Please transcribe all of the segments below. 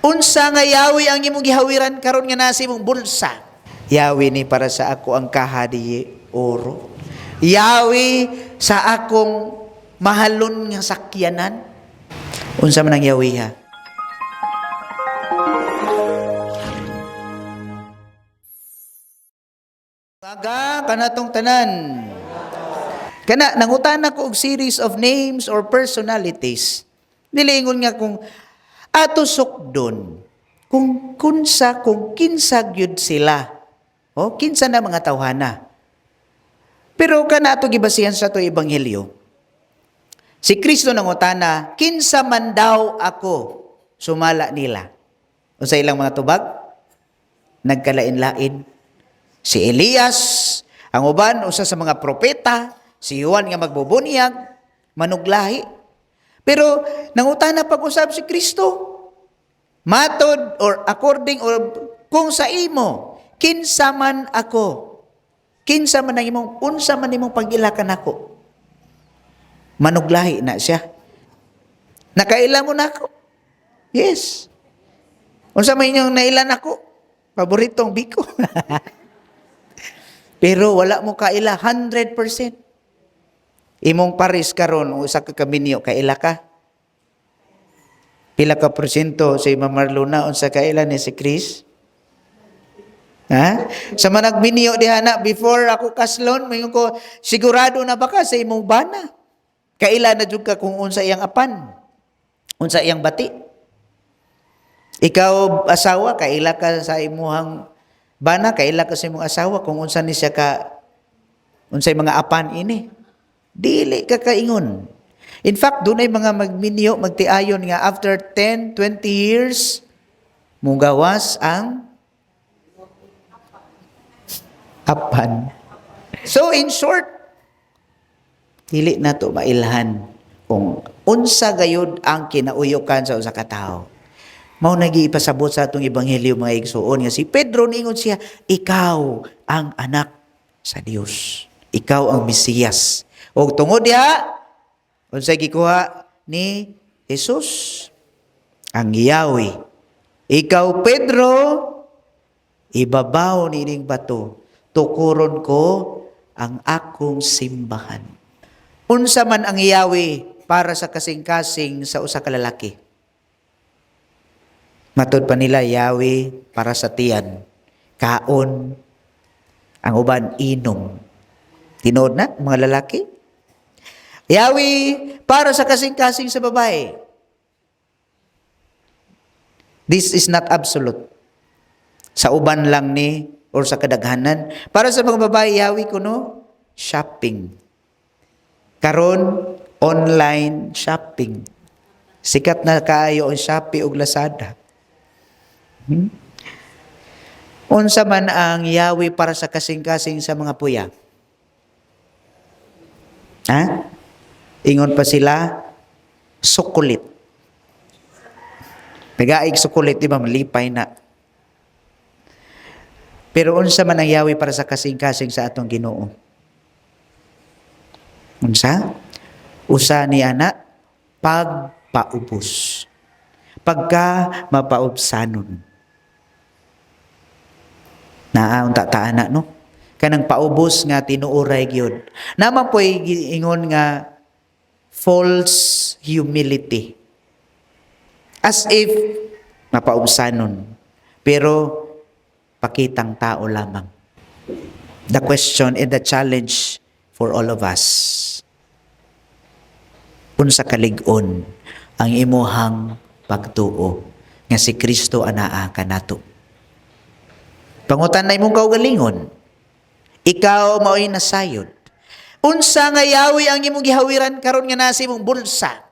Unsa nga yawi ang imong gihawiran karon nga nasa imong bulsa? Yawi ni para sa ako ang kaha di oro. Yawi sa akong mahalon nga sakyanan. Unsa man ang yawi ha? Aga kanatong tanan. Kana nangutana ko og series of names or personalities. Dili ingon nga kung ato sukdon kung kunsa kung kinsa gyud sila. O kinsa na mga tawhana. Pero kana ato gibasihan sa ato ebanghelyo. Si Kristo nangutana, kinsa man daw ako sumala nila. Unsa ilang mga tubag? Nagkalain-lain. Si Elias, ang uban usa sa mga propeta, si Juan nga magbubunyag, manuglahi. Pero nangutana pag-usab si Kristo, matod or according or kung sa imo, kinsa man ako, kinsa man ang imong, unsa man imong pag-ilakan ako. Manuglahi na siya. Nakaila mo na ako. Yes. Unsa man inyong nailan ako? Paboritong biko. Pero wala mo kaila 100%. Imong paris karon usa ka kaminyo kaila ka. Pila ka porsyento si Ma'am Marlona unsa kaila ni si Chris? Ha? Sa mga nagminyo diha na before ako kaslon, moingon ko sigurado na ba ka sa imong bana? Kaila na jud ka kung unsa iyang apan, unsa iyang bati. Ikaw asawa, kaila ka sa imuhang bana, kaila ka sa imong asawa kung unsa ni siya ka unsay mga apan ini. Dili ka kaingon. In fact, dunay mga magminyo, magtiayon nga after 10, 20 years, mugawas ang apan. So in short, dili na to mailhan kung unsa gayud ang kinauyokan sa usa ka tawo. Mao nagi ipasabot sa atong ebanghelyo, mga igsuon, nga si Pedro niingon siya, ikaw ang anak sa Dios. Ikaw ang Mesiyas. Og tungod diha, unsay gikuha ni Jesus? Ang Yahweh. Ikaw Pedro, ibabaw niining bato, tukuron ko ang akong simbahan. Unsa man ang Yahweh para sa kasing-kasing sa usa ka lalaki? Matod pa nila, Yahweh para sa tiyan, kaon, ang uban inom. Tinuod na, mga lalaki. Yahweh para sa kasing-kasing sa babae. This is not absolute. Sa uban lang ni or sa kadaghanan. Para sa mga babae, Yahweh kuno, shopping. Karon, online shopping. Sikat na kaayo ang Shopee ug Lazada. Unsa man ang Yahweh para sa kasing-kasing sa mga puya? Ha? Ingon pa sila, sukulit. Nagaig sukulit, di ba? Malipay na. Pero unsa man ang Yahweh para sa kasing-kasing sa atong Ginoo? Unsa? Usa ni ana, pagpaubos. Pagka mapaubsanon. Naa unta ta ana, no? Kanang paubos nga tinuoray gyud. Naman po'y ingon nga false humility. As if mapaubsanon. Pero pakitang tao lamang. The question and the challenge for all of us. Unsa kalig-on ang imuhang pagtuo nga si Kristo anaa kanato. Pangutan na imong kaugalingon. Ikaw mao'y nasayod. Unsa nga yawi ang imong gihawiran karon nga nasa imong bulsa?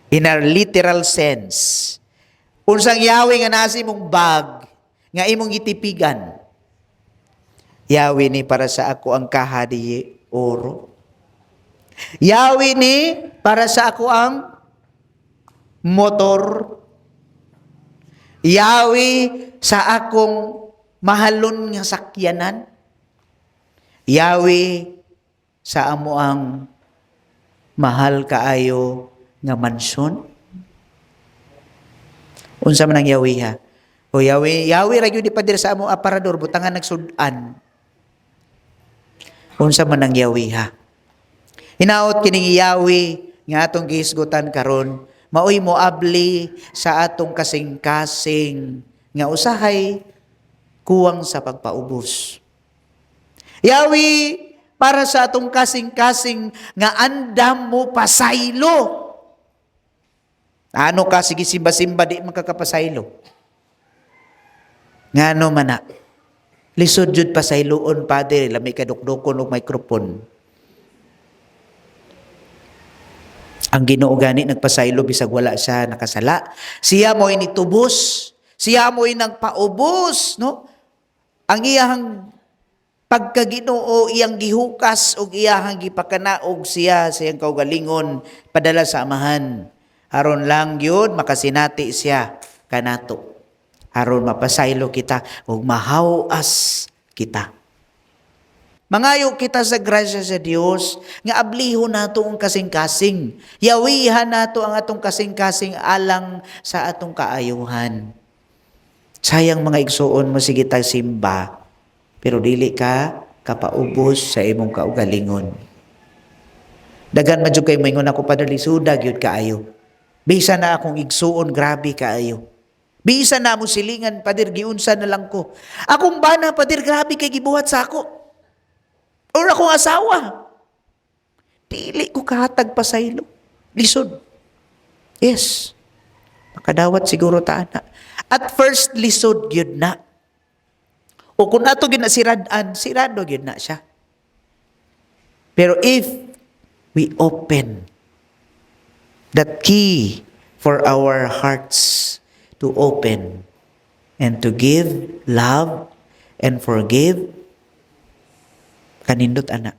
In a literal sense. Unsang yawi nga nasa imong bag nga imong gitipigan? Yawi ni para sa ako ang kaha di oro. Yawi ni para sa ako ang motor. Yawi sa akong mahalon nga sakyanan. Yawi sa amo ang mahal kaayo nga mansyon. Unsa man ang yawiha? O yawi, yawi ra gyud ni pader sa among aparador, butangan nagsud-an. Unsa man ang yawiha? Hinaot kining yawi nga atong gihisgutan karon, maoy moabli sa atong kasing-kasing nga usahay kuwang sa pagpaubos. Yawi para sa atong kasing-kasing nga andam mo pasaylo. Ano ka, sige simba-simba, di makakapasaylo. Ngano man na? Lisod jud pasayloon, Padre, lami ka dukdukon og microphone. Ang Ginoo gani nagpasaylo bisag wala siya nakasala. Siya mo'y nitubos, siya mo'y nagpaubos, no? Ang iyahang pagkaginoo iyang gihukas ug iyahang gipakanaog siya sa iyang kaugalingon padala sa Amahan. Aron lang gyud makasinati siya kanato. Aron mapasaylo kita ug mahawas kita. Mangayo kita sa grasya sa Dios nga ablihon nato ang kasing-kasing. Yawihan nato ang atong kasing-kasing alang sa atong kaayuhan. Sayang, mga igsuon, mo sige tag simba pero dili ka kapaubos sa imong kaugalingon. Daghan man jud kay moingon ako, "Padre, lisuda gyud kaayo. Bisa na akong igsuon, grabe kaayo. Bisa na mo silingan, Pader, giunsa na lang ko. Akong bana, Pader, grabe kay gibuhat sa ako. Or akong asawa. Dili ko kahatag pasaylo. Lisod." Yes. Makadawat siguro ta ana. At first, lisod gyud na. O kung ato gyud na sirad-an, sirado gyud na siya. Pero if we open that key for our hearts to open and to give love and forgive, kanindot ana.